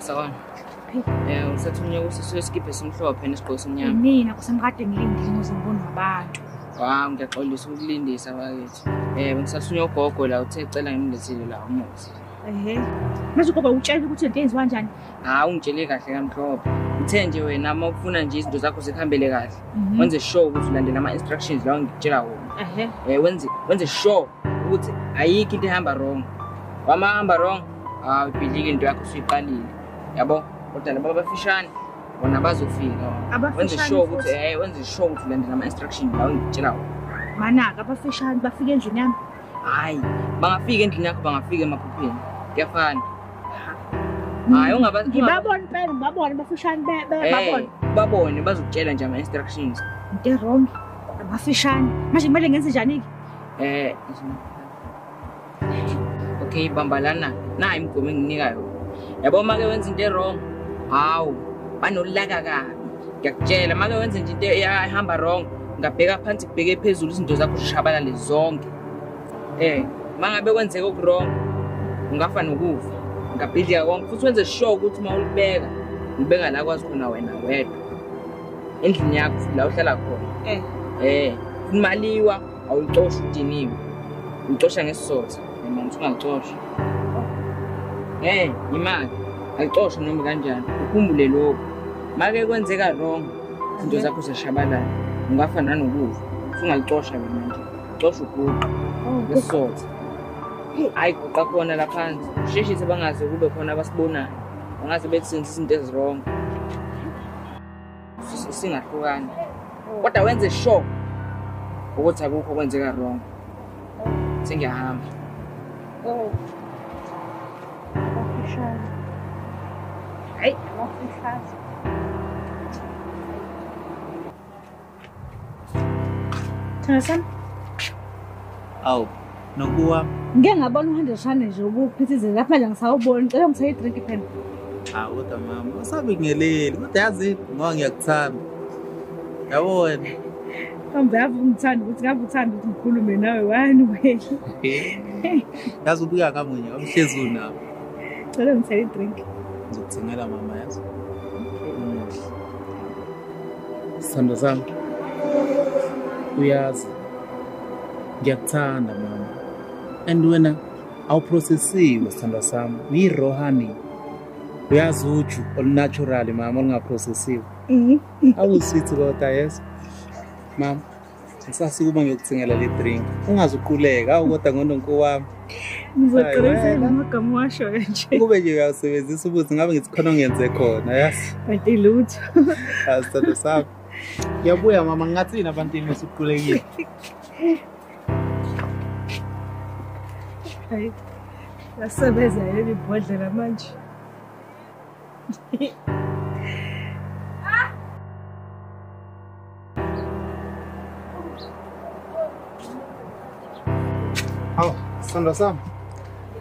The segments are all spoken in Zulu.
Sawona. Usathunywe usisi wesikibha esimhlophe nesigqoko esimnyama. Mina kusemkade ngilindile ngizobona abantu. Wow, ngiyaxolisa ukulindisa bakithi. Ngisathunywe ugogo la uthe cela ngimlethele la umuthi. Ehhe. Manje ugogo utshela ukuthi into yenziwa kanjani? Hawu ungitshele kahle kamhlophe. Uthe nje wena uma ufuna nje izinto zakho zikhambele kahle. Wenze sure ukuthi ulandela ama instructions lawo ngikutshela wona. Ehhe. Wenze sure ukuthi ayikho into ehamba wrong. Wama hamba wrong, ibhidlike into yakho usuyiqalile. Yabo? Kodwa laba abafishane bona bazofika. Wenze sure ukuthi wenze sure ukuthi ulandela ama instructions lawo ngikutshela wona. Manaka abafishane bafike endlini yami. Hayi, bangafika endlini yakho bangafika emaphupheni. Kuyafana. Hayi ungaba ngibabona impela ngibabone bafishane babone. Babone bazokutshela nje ama instructions. Into wrong abafishane. Manje kumele ngenze njani ke? Okay, bambalana. Nayi imigomo enginika yona. Yabo make wenza into wrong. Hawu, banolaka kabi. Ngiyakutshela make wenza nje into ehamba wrong, ngabheka phansi kubheke phezulu izinto zakho zishabalale zonke. Mangabe kwenzeka oku-wrong, ungafa nokufa. Ungabhidlika konke futhi wenze sure ukuthi uma ulibeka, ulibeka la kwazi khona wena wedwa. Endlini yakho futhi la uhlala khona. Imaliwa awulicosha udiniwe. Ulicosha ngesizotha. Noma ngithi ungalicosha. Imali ayicosha noma kanjani. Ukhumbule lokho. Make kwenzeka wrong, izinto zakho ziyashabalala. Ungafa nanokufa. Ungalicosha wena nje. Ucosha uguqa. Ngesizotha. Hayi guqa khona la phansi. Usheshise bangaze kube khona abasibonayo. Bangaze bethi senze izinto ezi-wrong. Singahlukani. Kodwa wenze sure ukuthi akukho kwenzeka wrong. Sengiyahamba. Abafishane. Hayi, abafishane. Thina sami. Awu, nokuwa. Ngike ngabona u100 nje ukuphithizela lapha manje ngisawubona. Ngicela ngithenge idrink phela. Hawu kodwa mama, usabingeleli. Kodwa yazi ngoba ngiyakuthanda. Yabo wena. Kambe ave ungithanda ukuthi ngabe uthanda ukuthi ngikhulume nawe wani wena. Yazi ubuya ngamunye, awuhlezi unawo. Ngicela ngithenge idrink. Ngizokuthengela mama yazi. Sithando sami. Uyazi. Ngiyakuthanda mama. And wena awuprocessiwe sithando sami. Uyi-raw honey. Uyazi uju olunatural mama olungaprocessiwe. Awusweet kodwa yes. Mama, ngisasukuba ngiyokuthengela le drink. Ungazuquleka awu kodwa ngononko wami. Ngizoqinisa amagama washo nje. Kube nje uyasebenzisa ubuthi ngabe ngithi khona ngiyenze khona, yazi. Kanti lutho. Asithando sami. Ngiyabuya mama ngingathini abantwini mesuqulekile. Hayi. Yasebenza leli bhodlela manje. Hawu, sithando sami.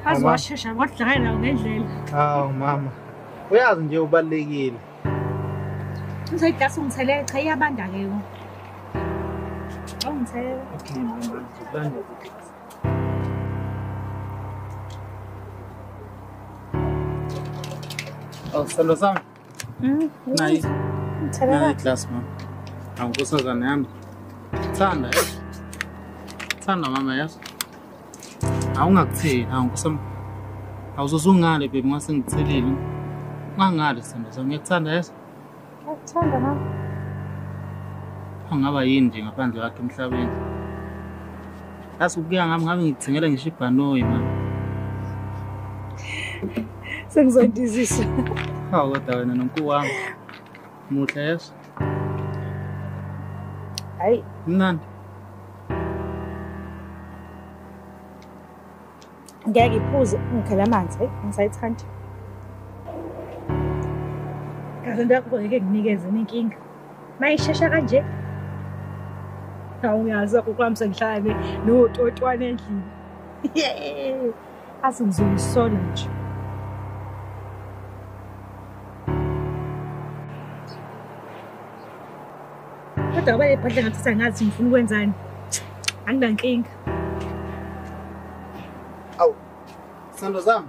Azi washesha wadlala nawo ngendlela. Hawu mama. Uyazi nje ubalekile. Uzoyiglasi ungithelele, cha iyabanda ke yo. Ungithelele. Okay mama, ngizobanda iglasi. Oh, sithando sami. Nayi. Ngithelele. Nayi iglasi mama. Hawu nkosazana yami. Thanda yazi. Thanda mama yazi. Awungakutheli, hawu nkosami. Awuzozungale baby ngase ngithelile. Ungangale sithando sami, ngiyakuthanda yazi. Ngiyakuthanda mama. Angaba yini nje ngaphandle kwakhe emhlabeni. Yazi ukuya ngami ngabe ngikuthengela ngisho ibhanoyi mama. Sengizondizisa. Hawu kodwa wena nonku wami. Muhle yazi. Hayi. Mnandi. Ngeke iphuze ngikhela amanzi, hey, ngisayithanda. Kaze into yakho ngeke nginikeze inkinga. Mayishesha kanje. Awuyazi okwami sengihlale nototwana endlini. Athi ngizoyisola nje. Kodwa ngoba le bhodlela ngathi angazi ngifuna ukwenzani. Anginankinga. Awu, sithando sami.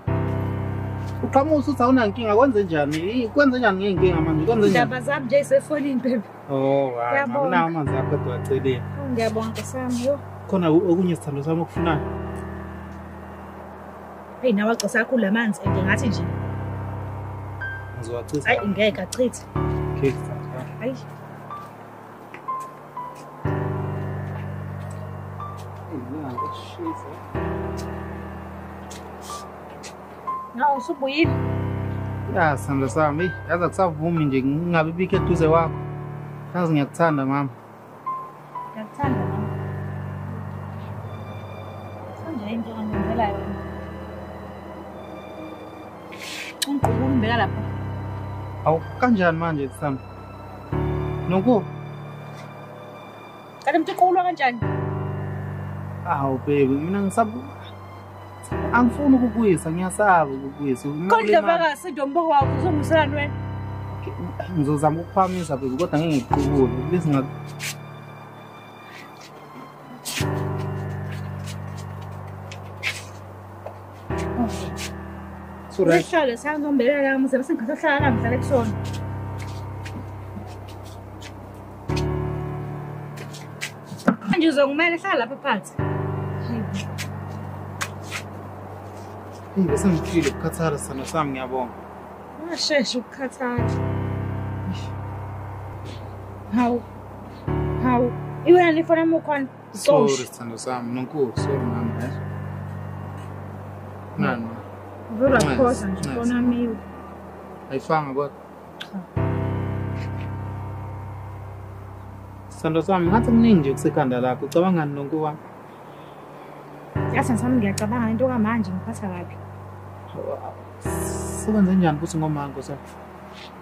Uqhamuka uthi awunankinga kwenze njani? Kwenze njani ngeyinkinga manje? Kwenze njani? Indaba zami nje isefonini baby. Oh, hayi, akunawo amanzi akho kodwa aceleni. Ngiyabonga Nkosi yami. Khona okunye sithando sami okufunayo. Hey, nawe agcisa kakhulu lamanzi and ngathi nje. Ngizowachitha. Hayi ngeke achithe. Okay. Hayi. No, usubuyile. Ya, sithando sami, yazi akusavumi nje ngingabe bikho eduze kwakho. Yazi ngiyakuthanda mama. Ngiyakuthanda mama. Manje into ongenzela yona. Ungiqhubeka umbeka lapha. Awu kanjani manje sithando? Nonku. Kanti umuntu uqulwa kanjani? Awu baby, mina ngisaba angifuni ukukuyisa, ngiyasaba ukukuyisa. Kodwa baka sidombo wakho uzongiselani wena? Ngizozama ukuphamisa baby kodwa ngeke ngiqubule. Please nga Sorry. Sihlale sangizombela la muze bese ngikhathahlala la ngihlale kusona. Manje uzongimela hlala lapha phansi. Hey, bese ngiphile ukukhathala sithando sami ngiyabonga. Ungasheshe ukukhathala. Hawu. Hawu. Iwena nifona yami ukhona. Sorry sithando sami, Nonku, sorry mama. Nani? Uzolaphosa nje ifoni yami. Ayifanga kodwa. Sithando sami, ngathi kuningi nje kusekhanda lakho. Ucabangani Nonku wami? Yazi sami ngiyacabanga into kamanje ngiphatha kabi. Sebenze njani futhi ngomango sa?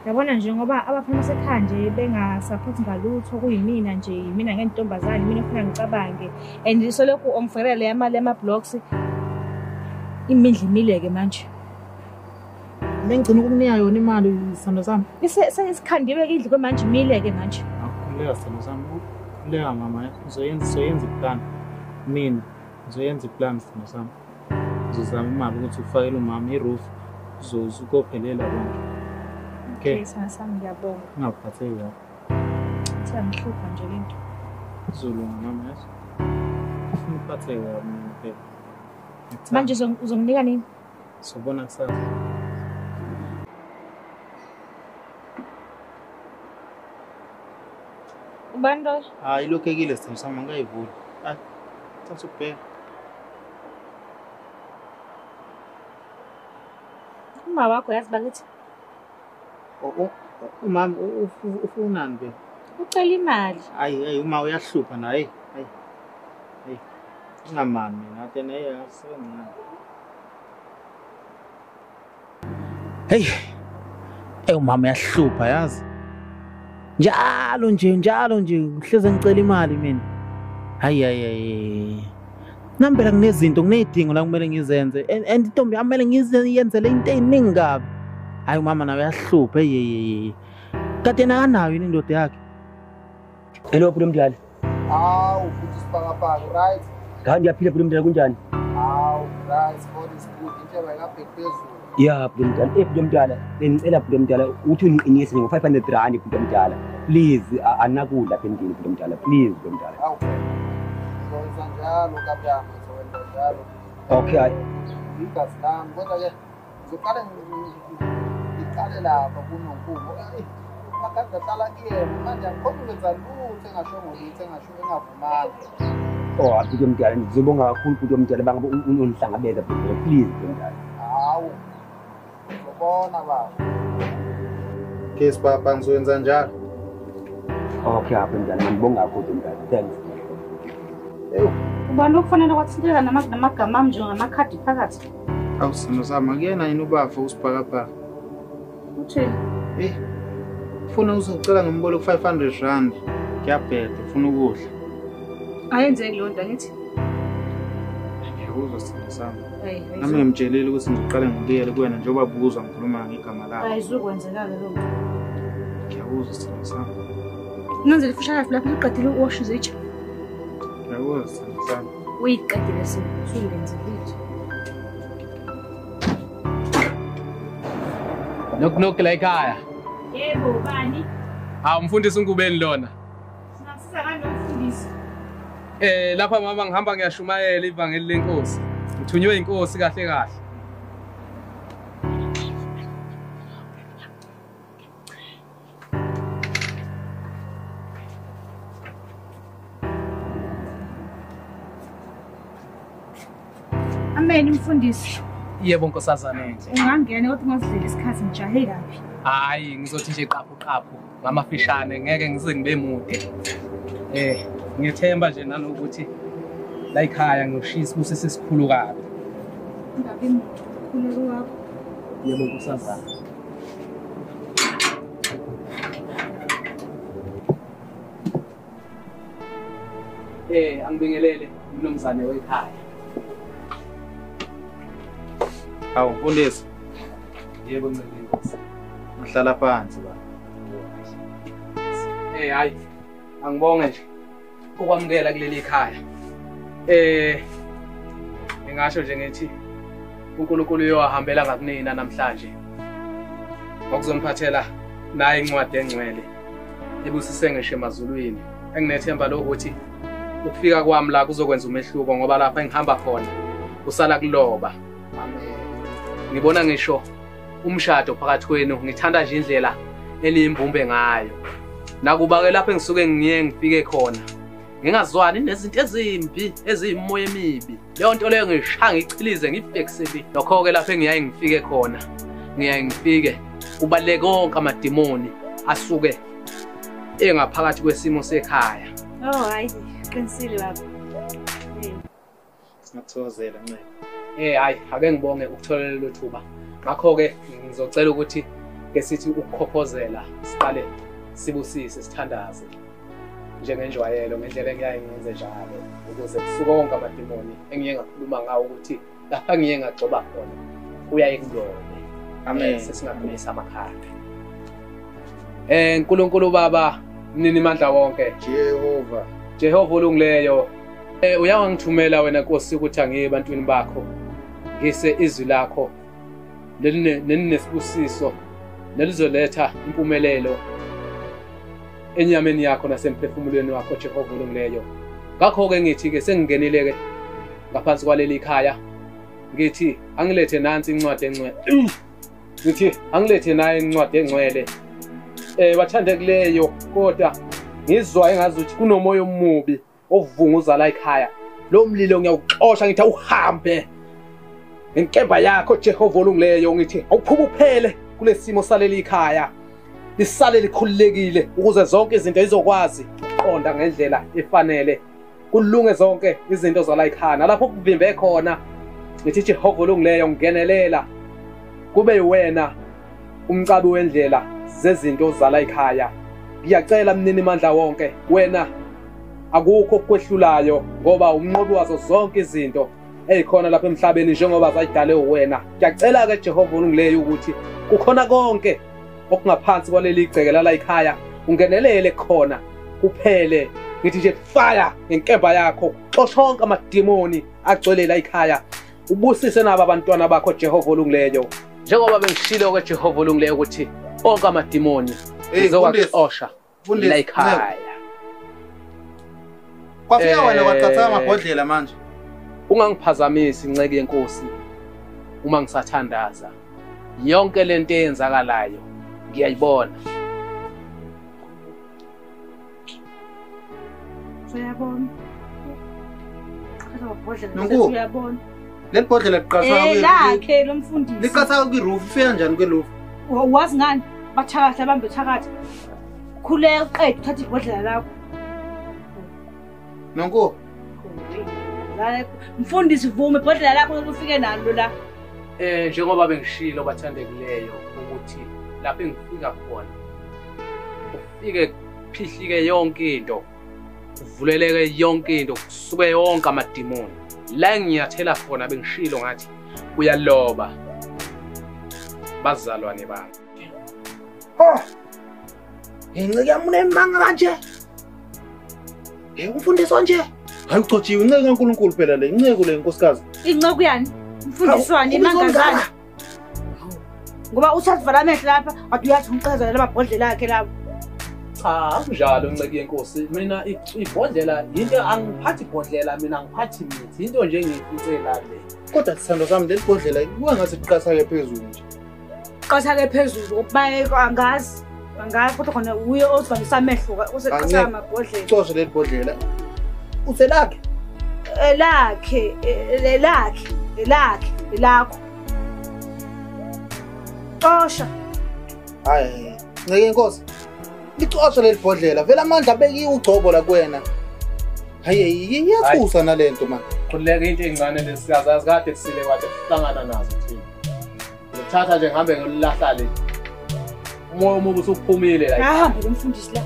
Yabona nje ngoba abafana basekhaya nje benga-support ngalutho kuyimina nje, yimina ngentombazane, mina ofuna ngicabange. And solokhu ongiferele yamali ama-blocks imindla imile-ke manje. Bengigcina ukukunika yona imali sithando sami. Isikhandiwe-ke indlu kwemanje imile-ke manje. Khululeka sithando sami, khululeka mama, uzoyenza iplan. Mina ngizoyenza iplan sithando sami. Ngizozama imali ukuthi ufakele umama i-roof uzokophelela konke. Okay, sithando sami ngiyabonga. Ungaphatheki kabi. Iyangihlupha nje le nto. Izolunga mama yazi. Ufuna uphatheke kabi mina phela. Manje uzonginika nini? Sobona kusasa. Ubani loyo? Hayi ilokhekile sithando sami angikayivuli. Hayi, thatha ukubheka. Uma wakho yazi bakithi. Umama ufunani be? Ucela imali. Hayi, hey uma uyahlupha naye. Hayi. Hey. Ngingamani mina ade naye asebenza. Hey. Hey umama uyahlupha yazi. Njalo nje uhleze ngicela imali mina. Hayi hayi. Nami phela nginezinto nginezidingo la kumele ngizenze and intombi yami kumele ngiziyenzele into eziningi kabi. Hayi umama nawe uyahlupha hey. Kade nakanayo yini indoda yakhe? Hello bhuti omdala. Hawu futhi sibhakabhaka right? Kanti ngiyaphila bhuti omdala kunjani? Hawu right, God is good. Intsheba ikabheki phezulu. Ya bhuti omdala, bhuti omdala, bengicela bhuti omdala uthi ungiqinise ngo 500 rand bhuti omdala. Please anakudla lapha endlini bhuti omdala. Please bhuti omdala. Hawu. Ngizokwenza njalo kabiyami, ngizokwenza njalo. Okay. Igazi lami kodwa ke ngizoqale ngiqale lapha kuNonkungu. Makade ahlala kuyena manje angikhoni ukwenza lutho engashongo lutho engasho engavumanga. Oh, bhuti omdala ngizobonga kakhulu bhuti omdala bangabe ungihlangabeza bhuti omdala. Please bhuti omdala. Hawu. Ngizobona baba. Okay, baba ngizoyenza njalo. Okay, bhuti omdala ngibonga kakhulu bhuti omdala. Thanks. Ubani okufanele kwathinteka namagama ami nje ngamakhadi phakathi? Awu sithando sami akuyena yini ubafo usibhakabhaka? Uthini? Eh. Ufuna uzocela ngomboleko 500 rand. Kuyabheda, ufuna ukudla. Ayenzeki leyo nto angithi? Ngiyakuzwa sithando sami. Nami ngimtshelile ukuthi ngizoqala ngibuyele kuwena njengoba buzwa ngikhuluma ngegama lakho. Ayizukwenzeka leyo nto. Ngiyakuzwa sithando sami. Nenzele ifushana lapho uqedile uwasha izitsha. Ngiyakuzwa sithando sami. Uyiqedile sungenzile. Knock knock la ekhaya. Yebo, bani? Hawu mfundisi uNgubeni lona. Singakusiza ngani mfundisi? Lapha mama ngihamba ngiyashumayela ivangeli lenkosi. Ngithunywe inkosi kahle kahle. Amen mfundisi. Yebo nkosazana enhle. Ungangena kodwa ungazidlela isikhathi ngijahe kabi. Hayi ngizothi nje qaphu qaphu ngamafishane ngeke ngize ngibe mude. Ngiyethemba nje nanokuthi la ekhaya ngiyoshisa isibusiso esikhulu kabi. Ungabi mude khuleko wakho. Yebo nkosazana. Angibingelele mnumzane wekhaya. Hawu mfundisi. Yebo nceke inkosi. Ngihlala phansi ba. Hayi. Angibonge nje ukwamukela kuleli khaya. Ngingasho nje ngithi uNkulunkulu uyohambela ngakunina namhlanje. Ngokuzoniphathela nayi incwadi engcwele ebusise ngisho emazulwini. Enginethemba lokuthi ukufika kwami la kuzokwenza umehluko ngoba lapha engihamba khona kusala kuloba. Amen. Ngibona ngisho umshado phakathi kwenu, ngithanda nje indlela eniyimbumbe ngayo. Nakuba ke lapho engisuke ngiye ngifike khona ngingazwani nezinto ezimbi eziyimoya emibi. Leyo nto leyo ngishaya ngichilize ngibhekisele. Lokho ke lapho engiyaye ngifike khona, ngiyaye ngifike kubaleke konke amadimoni asuke engaphakathi kwesimo sekhaya. Oh hayi, qinisile baba. Singakuthokozela nceke. Hayi ake ngibonge ukuthola lelo thuba. Ngakho ke ngizocela ukuthi ke sithi ukukhophozela siqale sibusise sithandaze njengenjwayelo ngendlela engiyaye ngenze njalo ukuze kusuke wonke amadimoni engiye ngakhuluma ngawo ukuthi lapha ngiye ngagcoba khona uyaye kulobe. Amen. Sesingaqinisa amakhanda. uNkulunkulu Baba mnini mandla wonke. Jehova. Jehova olungileyo. Uyangithumela wena Nkosi ukuthi angiye ebantwini bakho. Ngise izwi lakho nelinesibusiso nelizoletha impumelelo enyameni yakho nasemphefumulweni wakho Jehova olungileyo. Ngakho ke ngithi ke sengingenile ke ngaphansi kwaleli khaya ngithi angilethe nansi incwadi engcwele. Ngithi angilethe naye incwadi engcwele. Bathandekileyo kodwa ngizwa engazuthi kunomoya omubi ovunguza la ekhaya. Lo mlilo ngiyawuxosha ngithi awuhambe. Ngenkemba yakho Jehova olungileyo ngithi awuphuma uphele kulesimo saleli ikhaya. Lisale likhululekile ukuze zonke izinto izokwazi ukuqonda ngendlela efanele. Kulunge zonke izinto zala ekhaya. Nalapho kuvimbe khona ngithi Jehova olungileyo ngenelela. Kube wena umcabi wendlela zezinto zala ekhaya. Ngiyacela mnini mandla wonke wena akukho okwehlulayo ngoba umnqobi wazo zonke izinto ezikhona lapha emhlabeni njengoba zayidale wena. Ngiyacela ke Jehova olungileyo ukuthi kukhona konke okungaphansi kwaleli igceke la ekhaya ungenelele khona kuphele. Ngithi nje fire ngenkemba yakho xosha onke amadimoni agcwele la ekhaya ubusise naba abantwana bakho Jehova olungileyo. Njengoba bengishilo ke Jehova olungileyo ukuthi onke amadimoni ngizowaxosha la ekhaya. Kwafika wena kwaqhatha amabhodlela manje. Ungangiphazamisi inceke yenkosi uma ngisathandaza. Yonke lento eyenzakalayo ngiyayibona. Uyabona. Nonku. Uyabona. Leli bhodlela liqhatha kuyi lakhe lo mfundisi. Liqhatha kwi roof ifika kanjani kwe roof? Wazi ngani? Bathakatha bambe thakatha. Khuleka uqede uthathe ibhodlela lakho. Nonku. Mfundisi vume ibhodlela lakho ufike nalo la. Njengoba bengishilo bathandekileyo ukuthi lapho engifika khona ufike phihlike yonke into, uvuleleke yonke into, kusuke yonke amadimoni. La ngiyathela khona bengishilo ngathi uyaloba bazalwane bami. Ha! Inceke yami unemanga kanje. Umfundisi nje. Hayi ucotshiwe inceke kaNkulunkulu phela le, inceke le nkosikazi. Inceke yani? Mfundisi wani imangazana? Ngoba usazivala amehlo lapha, wathi uyathi umqhazela lamabhodlela akhe lapho. Cha, akunjalo Nceki yenkosi. Mina ibhodlela into angiphathi ibhodlela mina angiphathi mithi. Into nje engiyifice la le. Kodwa sithando sami leli bhodlela kuba ngathi liqasake phezulu nje. Qasake phezulu baye angazi. Angazi kodwa khona uye ozivalisa amehlo useqasa amabhodlela. Coshe leli bhodlela. Uselakhe? Elakhe, elakhe, elakhe, elakho. Xosha. Hayi, Nceki yenkosi. Licosha leli bhodlela vele amandla abekiwe ugcobo la kuwena. Hayi iyathusa nalento man. Khululeka into encane lesiyazazi kade kusile kwade sihlangana nazo thina. Ngithatha nje ngihambe ngilahla le. Umoya omubi usuphumile la. Ahambe lomfundisi la.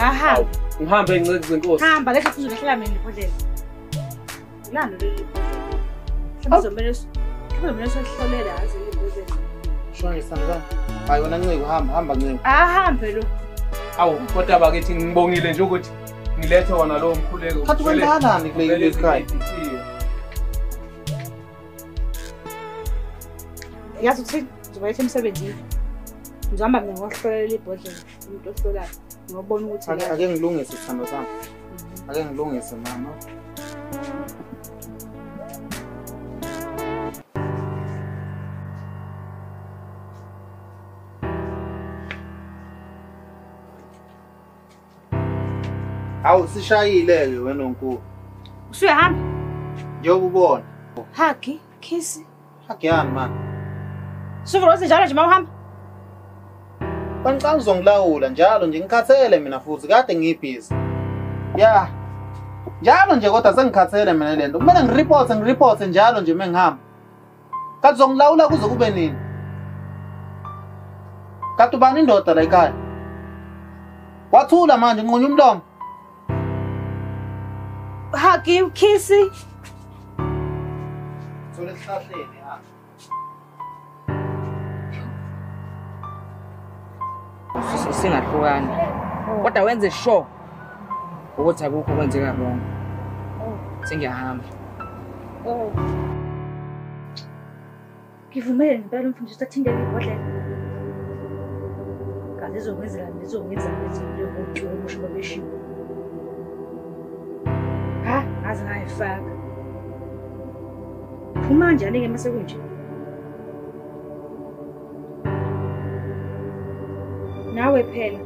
Ahambe. Ngihambe Nceki zenkosi. Hamba lehle futhi ulahlela mina ibhodlela. Ulalo leli bhodlela. Mhlawumbe sohlolela aze ibhodlela. Shona sithando. Hayi wena Nceki uhamba hamba Nceki. Ahambe lo. Awu kodwa bakithi ngibongile nje ukuthi ngilethe wona lo mkhuleko. Khathi kwenzakalani kule ekhaya? Yazi ukuthi ngizobayetha emsebenzini. Ngizohamba mina ngohlolela ibhodlela umuntu ohlolayo. Ngobona ukuthi ake ngilungise sithando sami. Ake ngilungise mama. Awu sishayile ke wena Nonku. Usuyahamba? Njengoba ubona. Hagi, kiss. Hagi yani man. Suvurose njalo nje mawuhamba. Bangicanga uzongilawula njalo nje ngikhathele mina futhi kade ngiyibhizi. Ya. Njalo nje kodwa sengikhathele mina lento. Kumele ngireport njalo nje mengihamba. Kathi uzongilawula kuze kube nini? Kathi ubani indoda la ekhaya? Wathula manje nqunya umlomo. Hagi, kiss. Thole esihlahleni ha. Singahlukani. Kodwa wenze sure ukuthi akukho kwenzeka wrong. Sengiyahamba. Oh. Ngivumele ngempela umfundisi athinte ibhodlela. Kaze izokwenzela nizokwenza izinto yokuthi umusho babeshiwo. Ha, aze ngayifaka. Phuma kanjani ke mase kunje? Nawe phela.